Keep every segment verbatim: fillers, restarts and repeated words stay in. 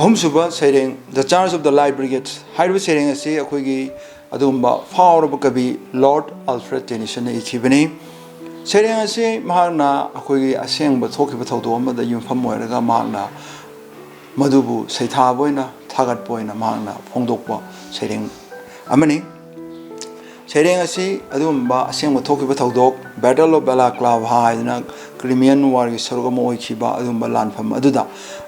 ꯑꯍꯨꯝꯁꯨꯕ ꯁꯩꯔꯦꯡ, The Charge of the Light Brigade ꯍꯥꯏꯔꯤꯕ ꯁꯩꯔꯦꯡ ꯑꯁꯤ ꯑꯩꯈꯣꯏꯒꯤ ꯑꯗꯨꯒꯨꯝꯕ ꯐꯥꯎꯔꯕ ꯀꯕꯤ Lord Alfred Tennysonꯅ ꯏꯈꯤꯕꯅꯤ꯫ ꯁꯩꯔꯦꯡ ꯑꯁꯤ ꯃꯍꯥꯛꯅ ꯑꯩꯈꯣꯏꯒꯤ ꯑꯁꯦꯡꯕ ꯊꯣꯛꯈꯤꯕ ꯊꯧꯗꯣꯛ ꯑꯃꯗ ꯌꯨꯝꯐꯝ ꯑꯣꯏꯔꯒ ꯃꯍꯥꯛꯅ ꯃꯗꯨꯕꯨ ꯁꯩꯊꯥꯕ ꯑꯣꯏꯅ, ꯊꯥꯒꯠꯄ ꯑꯣꯏꯅ ꯃꯍꯥꯛꯅ ꯐꯣꯡꯗꯣꯛꯄ ꯁꯩꯔꯦꯡ ꯑꯃꯅꯤ꯫ ꯁꯩꯔꯦꯡ ꯑꯁꯤ ꯑꯗꯨꯒꯨꯝꯕ ꯑꯁꯦꯡꯕ ꯊꯣꯛꯈꯤꯕ ꯊꯧꯗꯣꯛ, Battle of Balaclava ꯍꯥꯏꯗꯅ Crimean Warꯒꯤ ꯁꯔꯨꯛ ꯑꯃ ꯑꯣꯏꯈꯤꯕ ꯑꯗꯨꯒꯨꯝꯕ ꯂꯥꯟꯐꯝ ꯑꯗꯨꯗ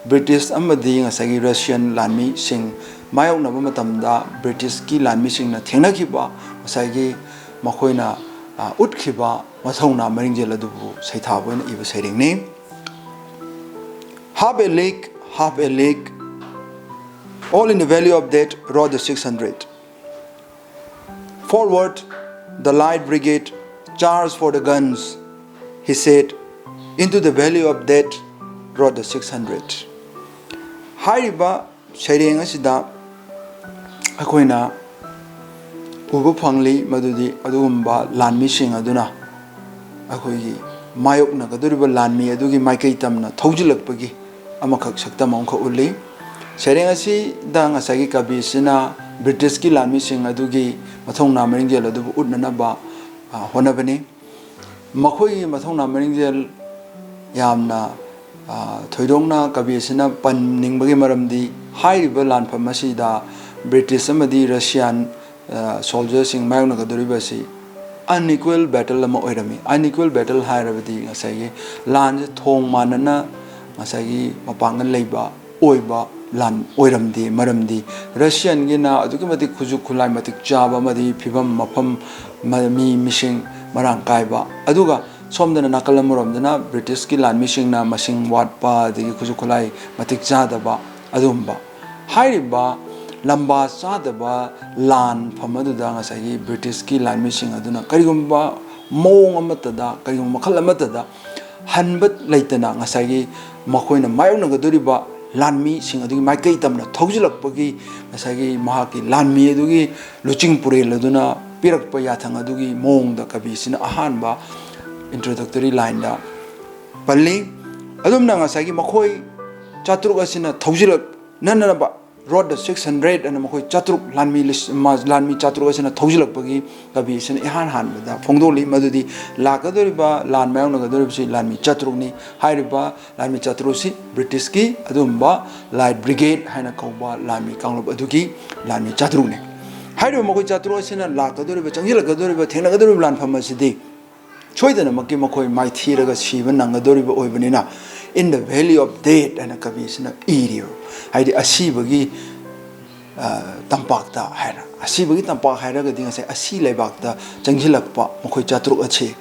ꯕ꯭ꯔꯤꯇꯤꯁ ꯑꯃꯗꯤ ꯉꯁꯥꯏꯒꯤ ꯔꯁꯤꯌꯟ ꯂꯥꯟꯃꯤꯁꯤꯡ ꯃꯥꯌꯣꯛꯅꯕ ꯃꯇꯝꯗ ꯕ꯭ꯔꯤꯇꯤꯁꯀꯤ ꯂꯥꯟꯃꯤꯁꯤꯡꯅ ꯊꯦꯡꯅꯈꯤꯕ ꯉꯁꯥꯏꯒꯤ ꯃꯈꯣꯏꯅ, ꯑ, ꯎꯠꯈꯤꯕ ꯃꯊꯧꯅꯥ ꯃꯔꯤꯡꯖꯦꯜ ꯑꯗꯨꯕꯨ ꯁꯩꯊꯥꯕ ꯑꯣꯏꯅ ꯏꯕ ꯁꯩꯔꯦꯡꯅꯤ꯫ Half a league, half a league, all in the valley of death rode the six hundred. Forward, the light brigade, charge for the guns, he said. Into the valley of death rode the six hundred. ꯍꯥꯏꯔꯤꯕ ꯁꯩꯔꯦꯡ ꯑꯁꯤꯗ ꯑꯩꯈꯣꯏꯅ ꯎꯕ ꯐꯪꯂꯤ ꯃꯗꯨꯗꯤ ꯑꯗꯨꯒꯨꯝꯕ ꯂꯥꯟꯃꯤꯁꯤꯡ ꯑꯗꯨꯅ ꯑꯩꯈꯣꯏꯒꯤ ꯃꯥꯌꯣꯛꯅꯒꯗꯧꯔꯤꯕ ꯂꯥꯟꯃꯤ ꯑꯗꯨꯒꯤ ꯃꯥꯏꯀꯩ ꯇꯝꯅ ꯊꯧꯖꯤꯜꯂꯛꯄꯒꯤ ꯑꯃꯈꯛ ꯁꯛꯇꯝ ꯑꯃꯈꯛ ꯎꯠꯂꯤ꯫ ꯁꯩꯔꯦꯡ ꯑꯁꯤꯗ ꯉꯁꯥꯏꯒꯤ ꯀꯕꯤꯁꯤꯅ ꯕ꯭ꯔꯤꯇꯤꯁꯀꯤ ꯂꯥꯟꯃꯤꯁꯤꯡ ꯑꯗꯨꯒꯤ ꯃꯊꯧꯅꯥ ꯃꯔꯤꯡꯖꯦꯜ ꯑꯗꯨꯕꯨ ꯎꯠꯅꯅꯕ, ꯑ, ꯍꯣꯠꯅꯕꯅꯤ꯫ ꯃꯈꯣꯏꯒꯤ ꯃꯊꯧꯅꯥ ꯃꯔꯤꯡꯖꯦꯜ ꯌꯥꯝꯅ, ꯑ, ꯊꯣꯏꯗꯣꯛꯅ ꯀꯕꯤ ꯑꯁꯤꯅ ꯄꯟꯅꯤꯡꯕꯒꯤ ꯃꯔꯝꯗꯤ ꯍꯥꯏꯔꯤꯕ ꯂꯥꯟꯐꯝ ꯑꯁꯤꯗ ꯕ꯭ꯔꯤꯇꯤꯁ ꯑꯃꯗꯤ ꯔꯁꯤꯌꯥꯟ, ꯑ, ꯁꯣꯜꯖꯔꯁꯤꯡ ꯃꯥꯌꯣꯛꯅꯒꯗꯧꯔꯤꯕ ꯑꯁꯤ unequal battle ꯑꯃ ꯑꯣꯏꯔꯝꯃꯤ꯫ Unequal battle ꯍꯥꯏꯔꯕꯗꯤ ꯉꯁꯥꯏꯒꯤ ꯂꯥꯟꯁꯦ ꯊꯣꯡ ꯃꯥꯟꯅꯅ ꯉꯁꯥꯏꯒꯤ ꯃꯄꯥꯡꯒꯜ ꯂꯩꯕ ꯑꯣꯏꯕ ꯂꯥꯟ ꯑꯣꯏꯔꯝꯗꯦ꯫ ꯃꯔꯝꯗꯤ ꯔꯁꯤꯌꯟꯒꯤꯅ ꯑꯗꯨꯛꯀꯤ ꯃꯇꯤꯛ ꯈꯨꯠꯁꯨ ꯈꯨꯠꯂꯥꯏ ꯃꯇꯤꯛ ꯆꯥꯕ ꯑꯃꯗꯤ ꯐꯤꯕꯝ ꯃꯐꯝ ꯃ-, ꯃꯤ ꯃꯤꯁꯤꯡ ꯃꯔꯥꯡ ꯀꯥꯏꯕ, ꯑꯗꯨꯒ ꯁꯣꯝꯗꯅ ꯅꯥꯀꯜ ꯑꯃꯔꯣꯝꯗꯅ ꯕ꯭ꯔꯤꯇꯤꯁꯀꯤ ꯂꯥꯟꯃꯤꯁꯤꯡꯅ ꯃꯁꯤꯡ ꯋꯥꯠꯄ ꯑꯗꯒꯤ ꯈꯨꯠꯁꯨ ꯈꯨꯠꯂꯥꯏ ꯃꯇꯤꯛ ꯆꯥꯗꯕ ꯑꯗꯨꯒꯨꯝꯕ꯫ ꯍꯥꯏꯔꯤꯕ ꯂꯝꯕꯥ ꯆꯥꯗꯕ ꯂꯥꯟꯐꯝ ꯑꯗꯨꯗ ꯉꯁꯥꯏꯒꯤ ꯕ꯭ꯔꯤꯇꯤꯁꯀꯤ ꯂꯥꯟꯃꯤꯁꯤꯡ ꯑꯗꯨꯅ ꯀꯔꯤꯒꯨꯝꯕ ꯃꯑꯣꯡ ꯑꯃꯠꯇꯗ, ꯀꯔꯤꯒꯨꯝꯕ ꯃꯈꯜ ꯑꯃꯠꯇꯗ ꯍꯟꯕ ꯂꯩꯇꯅ ꯉꯁꯥꯏꯒꯤ ꯃꯈꯣꯏꯅ ꯃꯥꯌꯣꯛꯅꯒꯗꯧꯔꯤꯕ ꯂꯥꯟꯃꯤꯁꯤꯡ ꯑꯗꯨꯒꯤ ꯃꯥꯏꯀꯩ ꯇꯝꯅ ꯊꯧꯖꯤꯜꯂꯛꯄꯒꯤ ꯉꯁꯥꯏꯒꯤ ꯃꯍꯥꯛꯀꯤ ꯂꯥꯟꯃꯤ ꯑꯗꯨꯒꯤ ꯂꯨꯆꯤꯡ ꯄꯨꯔꯦꯜ ꯑꯗꯨꯅ ꯄꯤꯔꯛꯄ ꯌꯥꯊꯪ ꯑꯗꯨꯒꯤ ꯃꯑꯣꯡꯗ ꯀꯕꯤꯁꯤꯅ ꯑꯍꯥꯟꯕ introductory lineꯗ ꯄꯜꯂꯤ꯫ ꯑꯗꯨꯝꯅ ꯉꯁꯥꯏꯒꯤ ꯃꯈꯣꯏ ꯆꯥꯇ꯭ꯔꯨꯛ ꯑꯁꯤꯅ ꯊꯧꯖꯤꯜꯂꯛ ꯅꯠꯇꯅꯕ Road the six hundred ꯑꯅ ꯃꯈꯣꯏ ꯆꯥꯇ꯭ꯔꯨꯛ, ꯂꯥꯟꯃꯤ ꯂꯤꯁ-, ꯃ-, ꯂꯥꯟꯃꯤ ꯆꯥꯇ꯭ꯔꯨꯛ ꯑꯁꯤꯅ ꯊꯧꯖꯤꯜꯂꯛꯄꯒꯤ ꯀꯕꯤ ꯑꯁꯤꯅ ꯏꯍꯥꯟ ꯍꯥꯟꯕꯗ ꯐꯣꯡꯗꯣꯛꯂꯤ꯫ ꯃꯗꯨꯗꯤ ꯂꯥꯛꯀꯗꯧꯔꯤꯕ ꯂꯥꯟ ꯃꯥꯌꯣꯛꯅꯒꯗꯧꯔꯤꯕꯁꯤ ꯂꯥꯟꯃꯤ ꯆꯥꯇ꯭ꯔꯨꯛꯅꯤ꯫ ꯍꯥꯏꯔꯤꯕ ꯂꯥꯟꯃꯤ ꯆꯥꯇ꯭ꯔꯨꯛꯁꯤ ꯕ꯭ꯔꯤꯇꯤꯁꯀꯤ ꯑꯗꯨꯒꯨꯝꯕ Light Brigade ꯍꯥꯏꯅ ꯀꯧꯕ ꯂꯥꯟꯃꯤ ꯀꯥꯡꯂꯨꯞ ꯑꯗꯨꯒꯤ ꯂꯥꯟꯃꯤ ꯆꯥꯇ꯭ꯔꯨꯛꯅꯤ꯫ ꯍꯥꯏꯔꯤꯕ ꯃꯈꯣꯏ ꯆꯥꯇ꯭ꯔꯨꯛ ꯑꯁꯤꯅ ꯂꯥꯛꯀꯗꯧꯔꯤꯕ, ꯆꯪꯁꯤꯜꯂꯛꯀꯗꯧꯔꯤꯕ, ꯊꯦꯡꯅꯒꯗꯧꯔꯤꯕ ꯂꯥꯟꯐꯝ ꯑꯁꯤꯗꯤ ꯁꯣꯏꯗꯅꯃꯛꯀꯤ ꯃꯈꯣꯏ ꯃꯥꯏꯊꯤꯔꯒ ꯁꯤꯕ ꯅꯪꯒꯗꯧꯔꯤꯕ ꯑꯣꯏꯕꯅꯤꯅ, "In the valley of death" ꯍꯥꯏꯅ ꯀꯕꯤ ꯑꯁꯤꯅ ꯏꯔꯤꯕ, ꯍꯥꯏꯗꯤ ꯑꯁꯤꯕꯒꯤ, ꯑ, ꯇꯝꯄꯥꯛꯇ ꯍꯥꯏꯅ, ꯑꯁꯤꯕꯒꯤ ꯇꯝꯄꯥꯛ ꯍꯥꯏꯔꯒꯗꯤ ꯉꯁꯥꯏ ꯑꯁꯤ ꯂꯩꯕꯥꯛꯇ ꯆꯪꯁꯤꯜꯂꯛꯄ ꯃꯈꯣꯏ ꯆꯥꯇ꯭ꯔꯨꯛ ꯑꯁꯤ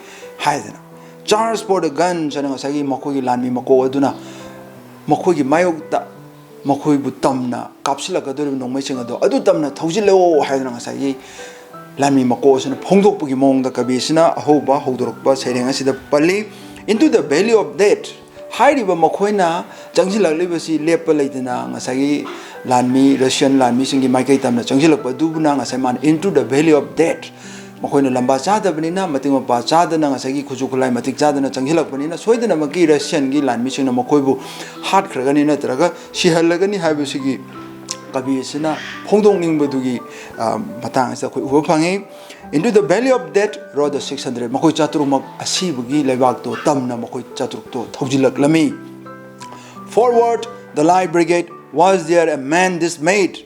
ꯍꯥꯏꯗꯅ, "Charge for the guns" ꯍꯥꯏꯅ ꯉꯁꯥꯏꯒꯤ ꯃꯈꯣꯏꯒꯤ ꯂꯥꯟꯃꯤ ꯃꯀꯣꯛ ꯑꯗꯨꯅ ꯃꯈꯣꯏꯒꯤ ꯃꯥꯌꯣꯛꯇ ꯃꯈꯣꯏꯕꯨ ꯇꯝꯅ ꯀꯥꯞꯁꯤꯜꯂꯛꯀꯗꯧꯔꯤꯕ ꯅꯣꯡꯃꯩꯁꯤꯡ ꯑꯗꯣ ꯑꯗꯨ ꯇꯝꯅ ꯊꯧꯖꯤꯜꯂꯛꯑꯣ ꯍꯥꯏꯗꯅ ꯉꯁꯥꯏꯒꯤ ꯂꯥꯟꯃꯤ ꯃꯀꯣꯛ ꯑꯁꯤꯅ ꯐꯣꯡꯗꯣꯛꯄꯒꯤ ꯃꯑꯣꯡꯗ ꯀꯕꯤ ꯑꯁꯤꯅ ꯑꯍꯧꯕ ꯍꯧꯗꯣꯔꯛꯄ ꯁꯩꯔꯦꯡ ꯑꯁꯤꯗ ꯄꯜꯂꯤ꯫ "Into the valley of death" ꯍꯥꯏꯔꯤꯕ ꯃꯈꯣꯏꯅ ꯆꯪꯁꯤꯜꯂꯛꯂꯤꯕꯁꯤ ꯂꯦꯞꯄ ꯂꯩꯇꯅ ꯉꯁꯥꯏꯒꯤ ꯂꯥꯟꯃꯤ, Russian ꯂꯥꯟꯃꯤꯁꯤꯡꯒꯤ ꯃꯥꯏꯀꯩ ꯇꯝꯅ ꯆꯪꯁꯤꯜꯂꯛꯄ ꯑꯗꯨꯕꯨꯅ ꯉꯁꯥꯏ ꯃꯥꯅ "Into the valley of death", ꯃꯈꯣꯏꯅ ꯂꯝꯕꯥ ꯆꯥꯗꯕꯅꯤꯅ, ꯃꯇꯤꯛ ꯃꯄꯥ ꯆꯥꯗꯅ, ꯉꯁꯥꯏꯒꯤ ꯈꯨꯠꯁꯨ ꯈꯨꯠꯂꯥꯏ ꯃꯇꯤꯛ ꯆꯥꯗꯅ ꯆꯪꯁꯤꯜꯂꯛꯄꯅꯤꯅ, ꯁꯣꯏꯗꯅꯃꯛꯀꯤ Russianꯒꯤ ꯂꯥꯟꯃꯤꯁꯤꯡꯅ ꯃꯈꯣꯏꯕꯨ ꯍꯥꯠꯈ꯭ꯔꯒꯅꯤ ꯅꯠꯇ꯭ꯔꯒ ꯁꯤꯍꯜꯂꯒꯅꯤ ꯍꯥꯏꯕꯁꯤꯒꯤ ꯀꯕꯤ ꯑꯁꯤꯅ ꯐꯣꯡꯗꯣꯛꯅꯤꯡꯕꯗꯨꯒꯤ, ꯑ, ꯃꯇꯥꯡ ꯑꯁꯤꯗ ꯑꯩꯈꯣꯏ ꯎꯕ ꯐꯪꯉꯤ꯫ "Into the valley of death rode the six hundred", ꯃꯈꯣꯏ ꯆꯥꯇ꯭ꯔꯨꯛꯃꯛ ꯑꯁꯤꯕꯒꯤ ꯂꯩꯕꯥꯛꯇꯣ ꯇꯝꯅ ꯃꯈꯣꯏ ꯆꯥꯇ꯭ꯔꯨꯛꯇꯣ ꯊꯧꯖꯤꯜꯂꯛꯂꯝꯃꯤ꯫ "Forward the Light Brigade, was there a man dismayed?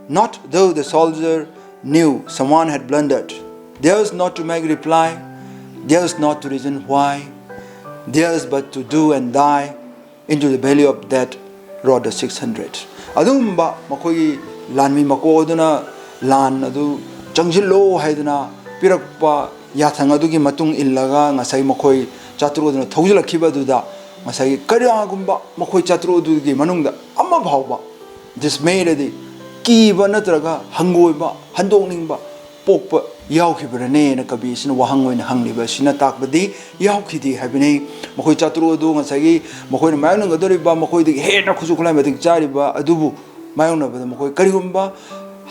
Not though the soldier knew someone had blundered. Theirs not to make reply, theirs not to reason why, theirs but to do and die. Into the valley of death rode the six hundred." ꯑꯗꯨꯒꯨꯝꯕ ꯃꯈꯣꯏꯒꯤ ꯂꯥꯟꯃꯤ ꯃꯀꯣꯛ ꯑꯗꯨꯅ ꯂꯥꯟ ꯑꯗꯨ ꯆꯪꯁꯤꯜꯂꯣ ꯍꯥꯏꯗꯨꯅ ꯄꯤꯔꯛꯄ ꯌꯥꯊꯪ ꯑꯗꯨꯒꯤ ꯃꯇꯨꯡ ꯏꯜꯂꯒ ꯉꯁꯥꯏ ꯃꯈꯣꯏ ꯆꯥꯇ꯭ꯔꯨꯛ ꯑꯗꯨꯅ ꯊꯧꯖꯤꯜꯂꯛꯈꯤꯕ ꯑꯗꯨꯗ ꯉꯁꯥꯏꯒꯤ ꯀꯔꯤꯒꯨꯝꯕ ꯃꯈꯣꯏ ꯆꯥꯇ꯭ꯔꯨꯛ ꯑꯗꯨꯒꯤ ꯃꯅꯨꯡꯗ ꯑꯃ ꯐꯥꯎꯕ dismay ꯍꯥꯏꯗꯤ ꯀꯤꯕ ꯅꯠꯇ꯭ꯔꯒ ꯍꯪꯒꯣꯏꯕ, ꯍꯟꯗꯣꯛꯅꯤꯡꯕ ꯄꯣꯛꯄ ꯌꯥꯎꯈꯤꯕ꯭ꯔꯅꯦꯅ ꯀꯕꯤ ꯑꯁꯤꯅ ꯋꯥꯍꯪ ꯑꯣꯏꯅ ꯍꯪꯂꯤꯕ ꯑꯁꯤꯅ ꯇꯥꯛꯄꯗꯤ ꯌꯥꯎꯈꯤꯗꯦ ꯍꯥꯏꯕꯅꯤ꯫ ꯃꯈꯣꯏ ꯆꯥꯇ꯭ꯔꯨꯛ ꯑꯗꯨ ꯉꯁꯥꯏꯒꯤ ꯃꯈꯣꯏꯅ ꯃꯥꯌꯣꯛꯅꯒꯗꯧꯔꯤꯕ, ꯃꯈꯣꯏꯗꯒꯤ ꯍꯦꯟꯅ ꯈꯨꯠꯁꯨ ꯈꯨꯠꯂꯥꯏ ꯃꯇꯤꯛ ꯆꯥꯔꯤꯕ ꯑꯗꯨꯕꯨ ꯃꯥꯌꯣꯛꯅꯕꯗ ꯃꯈꯣꯏ ꯀꯔꯤꯒꯨꯝꯕ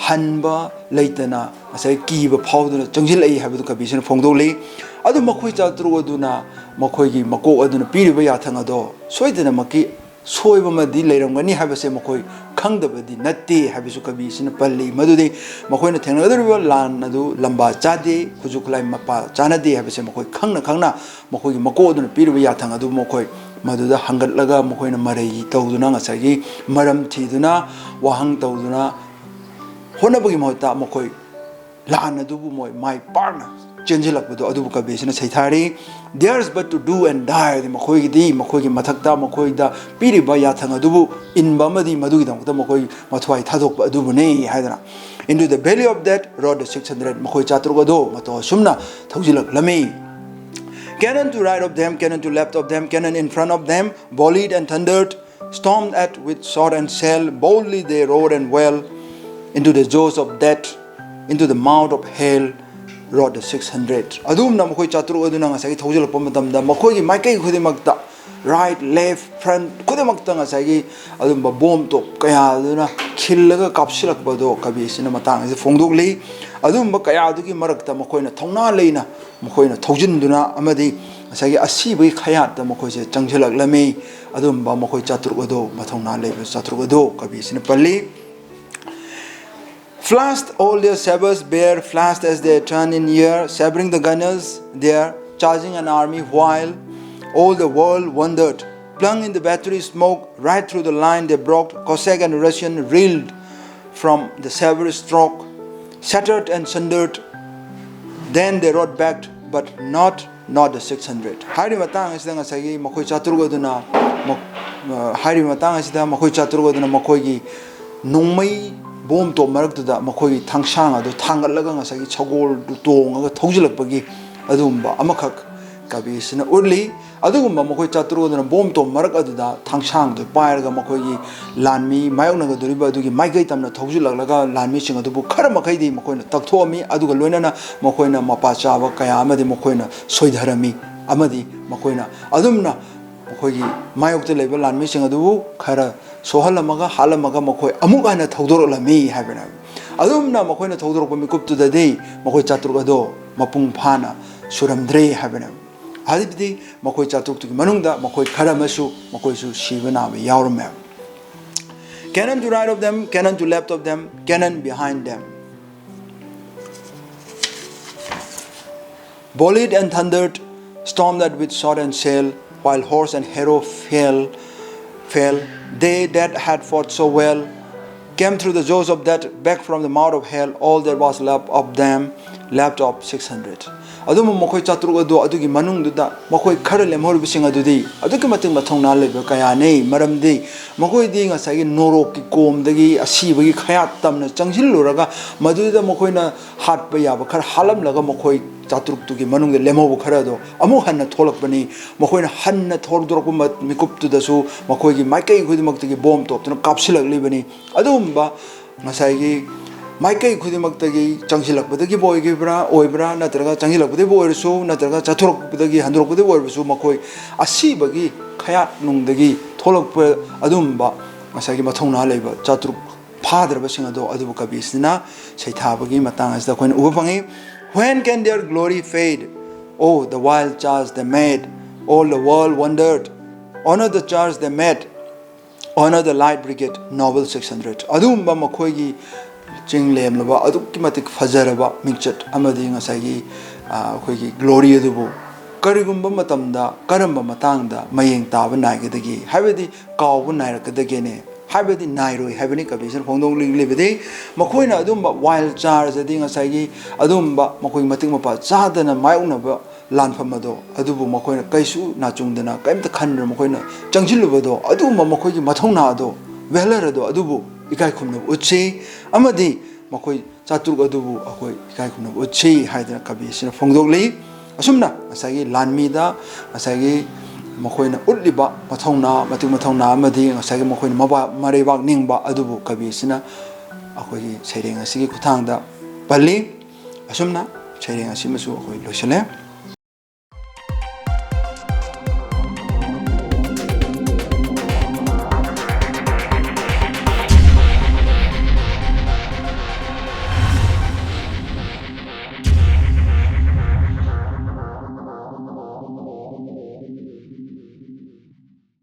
ꯍꯟꯕ ꯂꯩꯇꯅ ꯉꯁꯥꯏ ꯀꯤꯕ ꯐꯥꯎꯗꯨꯅ ꯆꯪꯁꯤꯜꯂꯛꯏ ꯍꯥꯏꯕꯗꯨ ꯀꯕꯤꯁꯤꯅ ꯐꯣꯡꯗꯣꯛꯂꯤ꯫ ꯑꯗꯨ ꯃꯈꯣꯏ ꯆꯥꯇ꯭ꯔꯨꯛ ꯑꯗꯨꯅ ꯃꯈꯣꯏꯒꯤ ꯃꯀꯣꯛ ꯑꯗꯨꯅ ꯄꯤꯔꯤꯕ ꯌꯥꯊꯪ ꯑꯗꯣ ꯁꯣꯏꯗꯅꯃꯛꯀꯤ ꯁꯣꯏꯕ ꯑꯃꯗꯤ ꯂꯩꯔꯝꯒꯅꯤ ꯍꯥꯏꯕꯁꯦ ꯃꯈꯣꯏ ꯈꯪꯗꯕꯗꯤ ꯅꯠꯇꯦ ꯍꯥꯏꯕꯁꯨ ꯀꯕꯤꯁꯤꯅ ꯄꯜꯂꯤ꯫ ꯃꯗꯨꯗꯤ ꯃꯈꯣꯏꯅ ꯊꯦꯡꯅꯒꯗꯧꯔꯤꯕ ꯂꯥꯟ ꯑꯗꯨ ꯂꯝꯕꯥ ꯆꯥꯗꯦ, ꯈꯨꯠꯁꯨ ꯈꯨꯠꯂꯥꯏ ꯃꯄꯥ ꯆꯥꯅꯗꯦ ꯍꯥꯏꯕꯁꯦ ꯃꯈꯣꯏ ꯈꯪꯅ ꯈꯪꯅ ꯃꯈꯣꯏꯒꯤ ꯃꯀꯣꯛ ꯑꯗꯨꯅ ꯄꯤꯔꯤꯕ ꯌꯥꯊꯪ ꯑꯗꯨ ꯃꯈꯣꯏ ꯃꯗꯨꯗ ꯍꯪꯒꯠꯂꯒ ꯃꯈꯣꯏꯅ ꯃꯔꯩ ꯇꯧꯗꯨꯅ, ꯉꯁꯥꯏꯒꯤ ꯃꯔꯝ ꯊꯤꯗꯨꯅ, ꯋꯥꯍꯪ ꯇꯧꯗꯨꯅ ꯍꯣꯠꯅꯕꯒꯤ ꯃꯍꯨꯠꯇ ꯃꯈꯣꯏ ꯂꯥꯟ ꯑꯗꯨꯕꯨ ꯃꯣꯏ ꯃꯥꯏ ꯄꯥꯛꯅ ꯆꯦꯟꯁꯤꯜꯂꯛꯄꯗꯣ ꯑꯗꯨꯕꯨ ꯀꯕꯤꯁꯤꯅ ꯁꯩꯊꯥꯔꯤ꯫ Theirs but to do and die, ꯃꯈꯣꯏꯒꯤꯗꯤ ꯃꯈꯣꯏꯒꯤ ꯃꯊꯛꯇ ꯃꯈꯣꯏꯗ ꯄꯤꯔꯤꯕ ꯌꯥꯊꯪ ꯑꯗꯨꯕꯨ ꯏꯟꯕ ꯑꯃꯗꯤ ꯃꯗꯨꯒꯤꯗꯃꯛꯇ ꯃꯈꯣꯏ ꯃꯊ꯭ꯋꯥꯏ ꯊꯥꯗꯣꯛꯄ ꯑꯗꯨꯕꯨꯅꯤ ꯍꯥꯏꯗꯅ, Into the belly of that rode the six hundred, ꯃꯈꯣꯏ ꯆꯥꯇ꯭ꯔꯨꯛ ꯑꯗꯨ ꯃꯇꯧ ꯑꯁꯨꯝꯅ ꯊꯧꯖꯤꯜꯂꯛꯂꯝꯃꯤ꯫ Cannon to right of them, cannon to left of them, cannon in front of them, volleyed and thundered, stormed at with shot and shell, boldly they rode and well. Into the jaws of death, into the mouth of hell, rode the six hundred. ꯑꯗꯨꯝꯅ ꯃꯈꯣꯏ ꯆꯥꯇ꯭ꯔꯨꯛ ꯑꯗꯨꯅ ꯉꯁꯥꯏꯒꯤ ꯊꯧꯖꯤꯜꯂꯛꯄ ꯃꯇꯝꯗ ꯃꯈꯣꯏꯒꯤ ꯃꯥꯏꯀꯩ ꯈꯨꯗꯤꯡꯃꯛꯇ, right, left, front ꯈꯨꯗꯤꯡꯃꯛꯇ ꯉꯁꯥꯏꯒꯤ ꯑꯗꯨꯝꯕ ꯕꯣꯝ ꯇꯣꯞ ꯀꯌꯥ ꯑꯗꯨꯅ ꯈꯤꯜꯂꯒ ꯀꯥꯞꯁꯤꯜꯂꯛꯄꯗꯣ ꯀꯕꯤ ꯑꯁꯤꯅ ꯃꯇꯥꯡ ꯑꯁꯤꯗ ꯐꯣꯡꯗꯣꯛꯂꯤ꯫ ꯑꯗꯨꯒꯨꯝꯕ ꯀꯌꯥ ꯑꯗꯨꯒꯤ ꯃꯔꯛꯇ ꯃꯈꯣꯏꯅ ꯊꯧꯅꯥ ꯂꯩꯅ ꯃꯈꯣꯏꯅ ꯊꯧꯖꯤꯟꯗꯨꯅ ꯑꯃꯗꯤ ꯉꯁꯥꯏꯒꯤ ꯑꯁꯤꯕꯒꯤ ꯈꯌꯥꯠꯇ ꯃꯈꯣꯏꯁꯦ ꯆꯪꯁꯤꯜꯂꯛꯂꯝꯃꯤ꯫ ꯑꯗꯨꯒꯨꯝꯕ ꯃꯈꯣꯏ ꯆꯥꯇ꯭ꯔꯨꯛ ꯑꯗꯣ, ꯃꯊꯧꯅꯥ ꯂꯩꯕ ꯆꯥꯇ꯭ꯔꯨꯛ ꯑꯗꯣ ꯀꯕꯤ ꯑꯁꯤꯅ ꯄꯜꯂꯤ꯫ Flashed all their sabers bare, flashed as they turned in air, sabering the gunners there, charging an army while all the world wondered. Plunged in the battery smoke, right through the line they broke, Cossack and Russian reeled from the saber stroke, shattered and sundered. Then they rode back, but not, not the six hundred. ꯍꯥꯏꯔꯤꯕ ꯃꯇꯥꯡ ꯑꯁꯤꯗ ꯉꯁꯥꯏꯒꯤ ꯃꯈꯣꯏ ꯆꯥꯇ꯭ꯔꯨꯛ ꯑꯗꯨꯅ ꯃ-, ꯑ, ꯍꯥꯏꯔꯤꯕ ꯃꯇꯥꯡ ꯑꯁꯤꯗ ꯃꯈꯣꯏ ꯆꯥꯇ꯭ꯔꯨꯛ ꯑꯗꯨꯅ ꯃꯈꯣꯏꯒꯤ ꯅꯣꯡꯃꯩ ꯕꯣꯝ ꯇꯣꯞ ꯃꯔꯛꯇꯨꯗ ꯃꯈꯣꯏꯒꯤ ꯊꯥꯡꯁꯥꯡ ꯑꯗꯨ ꯊꯥꯡꯒꯠꯂꯒ ꯉꯁꯥꯏꯒꯤ ꯁꯒꯣꯜꯗꯨ ꯇꯣꯡꯉꯒ ꯊꯧꯖꯤꯜꯂꯛꯄꯒꯤ ꯑꯗꯨꯒꯨꯝꯕ ꯑꯃꯈꯛ ꯀꯕꯤ ꯑꯁꯤꯅ ꯎꯠꯂꯤ꯫ ꯑꯗꯨꯒꯨꯝꯕ ꯃꯈꯣꯏ ꯆꯥꯇ꯭ꯔꯨꯛ ꯑꯗꯨꯅ ꯕꯣꯝ ꯇꯣꯞ ꯃꯔꯛ ꯑꯗꯨꯗ ꯊꯥꯡꯁꯥꯡꯗꯨ ꯄꯥꯏꯔꯒ ꯃꯈꯣꯏꯒꯤ ꯂꯥꯟꯃꯤ ꯃꯥꯌꯣꯛꯅꯒꯗꯧꯔꯤꯕ ꯑꯗꯨꯒꯤ ꯃꯥꯏꯀꯩ ꯇꯝꯅ ꯊꯧꯖꯤꯜꯂꯛꯂꯒ ꯂꯥꯟꯃꯤꯁꯤꯡ ꯑꯗꯨꯕꯨ ꯈꯔ ꯃꯈꯩꯗꯤ ꯃꯈꯣꯏꯅ ꯇꯛꯊꯣꯛꯑꯝꯃꯤ꯫ ꯑꯗꯨꯒ ꯂꯣꯏꯅꯅ ꯃꯈꯣꯏꯅ ꯃꯄꯥ ꯆꯥꯕ ꯀꯌꯥ ꯑꯃꯗꯤ ꯃꯈꯣꯏꯅ ꯁꯣꯏꯊꯔꯝꯃꯤ꯫ ꯑꯃꯗꯤ ꯃꯈꯣꯏꯅ ꯑꯗꯨꯝꯅ ꯃꯈꯣꯏꯒꯤ ꯃꯥꯌꯣꯛꯇ ꯂꯩꯕ ꯂꯥꯟꯃꯤꯁꯤꯡ ꯑꯗꯨꯕꯨ ꯈꯔ ꯁꯣꯛꯍꯜꯂꯝꯃꯒ, ꯍꯥꯠꯂꯝꯃꯒ ꯃꯈꯣꯏ ꯑꯃꯨꯛ ꯍꯟꯅ ꯊꯧꯗꯣꯔꯛꯂꯝꯃꯤ ꯍꯥꯏꯕꯅꯦꯕ꯫ ꯑꯗꯨꯝꯅ ꯃꯈꯣꯏꯅ ꯊꯧꯗꯣꯔꯛꯄ ꯃꯤꯀꯨꯞꯇꯨꯗꯗꯤ ꯃꯈꯣꯏ ꯆꯥꯇ꯭ꯔꯨꯛ ꯑꯗꯣ ꯃꯄꯨꯡ ꯐꯥꯅ ꯁꯨꯔꯝꯗ꯭ꯔꯦ ꯍꯥꯏꯕꯅꯦꯕ꯫ ꯍꯥꯏꯕꯗꯤ ꯃꯈꯣꯏ ꯆꯥꯇ꯭ꯔꯨꯛꯇꯨꯒꯤ ꯃꯅꯨꯡꯗ ꯃꯈꯣꯏ ꯈꯔ ꯑꯃꯁꯨ ꯃꯈꯣꯏꯁꯨ ꯁꯤꯕ ꯅꯥꯕ ꯌꯥꯎꯔꯝꯃꯦꯕ꯫ Cannon to right of them, cannon to left of them, cannon behind them. Bolted and thundered, stormed with sword and shell, while horse and hero fell, fell. They that had fought so well came through the jaws of death, back from the mouth of hell, all that was left of them, left of six hundred. ꯑꯗꯨꯕꯨ ꯃꯈꯣꯏ ꯆꯥꯇ꯭ꯔꯨꯛ ꯑꯗꯨ, ꯑꯗꯨꯒꯤ ꯃꯅꯨꯡꯗꯨꯗ ꯃꯈꯣꯏ ꯈꯔ ꯂꯦꯝꯍꯧꯔꯤꯕꯁꯤꯡ ꯑꯗꯨꯗꯤ ꯑꯗꯨꯛꯀꯤ ꯃꯇꯤꯛ ꯃꯊꯧꯅꯥ ꯂꯩꯕ ꯀꯌꯥꯅꯤ꯫ ꯃꯔꯝꯗꯤ ꯃꯈꯣꯏꯗꯤ ꯉꯁꯥꯏꯒꯤ ꯅꯣꯔꯣꯛꯀꯤ ꯀꯣꯝꯗꯒꯤ ꯑꯁꯤꯕꯒꯤ ꯈꯌꯥꯠ ꯇꯝꯅ ꯆꯪꯁꯤꯜꯂꯨꯔꯒ, ꯃꯗꯨꯗ ꯃꯈꯣꯏꯅ ꯍꯥꯠꯄ ꯌꯥꯕ ꯈꯔ ꯍꯥꯠꯂꯝꯂꯒ, ꯃꯈꯣꯏ ꯆꯥꯇ꯭ꯔꯨꯛꯇꯨꯒꯤ ꯃꯅꯨꯡꯗ ꯂꯦꯝꯍꯧꯕ ꯈꯔ ꯑꯗꯣ ꯑꯃꯨꯛ ꯍꯟꯅ ꯊꯣꯛꯂꯛꯄꯅꯤ꯫ ꯃꯈꯣꯏꯅ ꯍꯟꯅ ꯊꯣꯛꯂꯛꯄ ꯃ-, ꯃꯤꯀꯨꯞꯇꯨꯗꯁꯨ ꯃꯈꯣꯏꯒꯤ ꯃꯥꯏꯀꯩ ꯈꯨꯗꯤꯡꯃꯛꯇꯒꯤ ꯕꯣꯝ ꯇꯣꯞꯇꯨꯅ ꯀꯥꯞꯁꯤꯜꯂꯛꯂꯤꯕꯅꯤ꯫ ꯑꯗꯨꯒꯨꯝꯕ ꯉꯁꯥꯏꯒꯤ ꯃꯥꯏꯀꯩ ꯈꯨꯗꯤꯡꯃꯛꯇꯒꯤ ꯆꯪꯁꯤꯜꯂꯛꯄꯗꯒꯤꯕꯨ ꯑꯣꯏꯈꯤꯕ꯭ꯔꯥ, ꯑꯣꯏꯕ꯭ꯔꯥ, ꯅꯠꯇ꯭ꯔꯒ ꯆꯪꯁꯤꯜꯂꯛꯄꯗꯒꯤꯕꯨ ꯑꯣꯏꯔꯁꯨ, ꯅꯠꯇ꯭ꯔꯒ ꯆꯠꯊꯣꯔꯛꯄꯗꯒꯤ, ꯍꯟꯗꯣꯔꯛꯄꯗꯒꯤꯕꯨ ꯑꯣꯏꯔꯕꯁꯨ, ꯃꯈꯣꯏ ꯑꯁꯤꯕꯒꯤ ꯈꯌꯥꯠꯅꯨꯡꯗꯒꯤ ꯊꯣꯛꯂꯛꯄ ꯑꯗꯨꯒꯨꯝꯕ ꯉꯁꯥꯏꯒꯤ ꯃꯊꯧꯅꯥ ꯂꯩꯕ ꯆꯥꯇ꯭ꯔꯨꯛ ꯐꯥꯗ꯭ꯔꯕꯁꯤꯡ ꯑꯗꯣ, ꯑꯗꯨꯕꯨ ꯀꯕꯤꯁꯤꯅ ꯁꯩꯊꯥꯕꯒꯤ ꯃꯇꯥꯡ ꯑꯁꯤꯗ ꯑꯩꯈꯣꯏꯅ ꯎꯕ ꯐꯪꯉꯤ꯫ When can their glory fade? Oh, the wild charge they made. All the world wondered. Honor the charge they made. Honor the Light Brigade, Noble six hundred. ꯑꯗꯨꯒꯨꯝꯕ ꯃꯈꯣꯏꯒꯤ ꯆꯤꯡ ꯂꯦꯝꯂꯕ, ꯑꯗꯨꯛꯀꯤ ꯃꯇꯤꯛ ꯐꯖꯔꯕ ꯃꯤꯡꯆꯠ ꯑꯃꯗꯤ ꯉꯁꯥꯏꯒꯤ, ꯑ, ꯑꯩꯈꯣꯏꯒꯤ ꯒ꯭ꯂꯣꯔꯤ ꯑꯗꯨꯕꯨ ꯀꯔꯤꯒꯨꯝꯕ ꯃꯇꯝꯗ, ꯀꯔꯝꯕ ꯃꯇꯥꯡꯗ ꯃꯌꯦꯡ ꯇꯥꯕ ꯅꯥꯏꯒꯗꯒꯦ? ꯍꯥꯏꯕꯗꯤ ꯀꯥꯎꯕ ꯅꯥꯏꯔꯛꯀꯗꯒꯦꯅꯦ? ꯍꯥꯏꯕꯗꯤ ꯅꯥꯏꯔꯣꯏ ꯍꯥꯏꯕꯅꯤ꯫ ꯀꯕꯤꯁꯅ ꯐꯣꯡꯗꯣꯛꯂꯤꯕꯗꯤ ꯃꯈꯣꯏꯅ ꯑꯗꯨꯝꯕ wild charge ꯑꯗꯤ ꯉꯁꯥꯏꯒꯤ ꯑꯗꯨꯝꯕ ꯃꯈꯣꯏ ꯃꯇꯤꯛ ꯃꯄꯥ ꯆꯥꯗꯅ ꯃꯥꯌꯣꯛꯅꯕ ꯂꯥꯟꯐꯝ ꯑꯗꯣ, ꯑꯗꯨꯕꯨ ꯃꯈꯣꯏꯅ ꯀꯩꯁꯨ ꯅꯥꯆꯨꯡꯗꯅ, ꯀꯔꯤꯝꯇ ꯈꯟꯗꯅ ꯃꯈꯣꯏꯅ ꯆꯪꯁꯤꯜꯂꯨꯕꯗꯣ, ꯑꯗꯨꯒꯨꯝꯕ ꯃꯈꯣꯏꯒꯤ ꯃꯊꯧꯅꯥ ꯑꯗꯣ, valor ꯑꯗꯣ, ꯑꯗꯨꯕꯨ ꯏꯀꯥꯏ ꯈꯨꯝꯅꯕ ꯎꯠꯁꯤ꯫ ꯑꯃꯗꯤ ꯃꯈꯣꯏ ꯆꯥꯇ꯭ꯔꯨꯛ ꯑꯗꯨꯕꯨ ꯑꯩꯈꯣꯏ ꯏꯀꯥꯏ ꯈꯨꯝꯅꯕ ꯎꯠꯁꯤ ꯍꯥꯏꯗꯅ ꯀꯕꯤ ꯑꯁꯤꯅ ꯐꯣꯡꯗꯣꯛꯂꯤ꯫ ꯑꯁꯨꯝꯅ ꯉꯁꯥꯏꯒꯤ ꯂꯥꯟꯃꯤꯗ ꯉꯁꯥꯏꯒꯤ ꯃꯈꯣꯏꯅ ꯎꯠꯂꯤꯕ ꯃꯊꯧꯅꯥ, ꯃꯇꯤꯛ ꯃꯊꯧꯅꯥ ꯑꯃꯗꯤ ꯉꯁꯥꯏꯒꯤ ꯃꯈꯣꯏꯅ ꯃꯕꯥ-, ꯃꯔꯩꯕꯥꯛ ꯅꯤꯡꯕ ꯑꯗꯨꯕꯨ ꯀꯕꯤ ꯑꯁꯤꯅ ꯑꯩꯈꯣꯏꯒꯤ ꯁꯩꯔꯦꯡ ꯑꯁꯤꯒꯤ ꯈꯨꯠꯊꯥꯡꯗ ꯄꯜꯂꯤ꯫ ꯑꯁꯨꯝꯅ ꯁꯩꯔꯦꯡ ꯑꯁꯤꯃꯁꯨ ꯑꯩꯈꯣꯏ ꯂꯣꯏꯁꯤꯜꯂꯦ꯫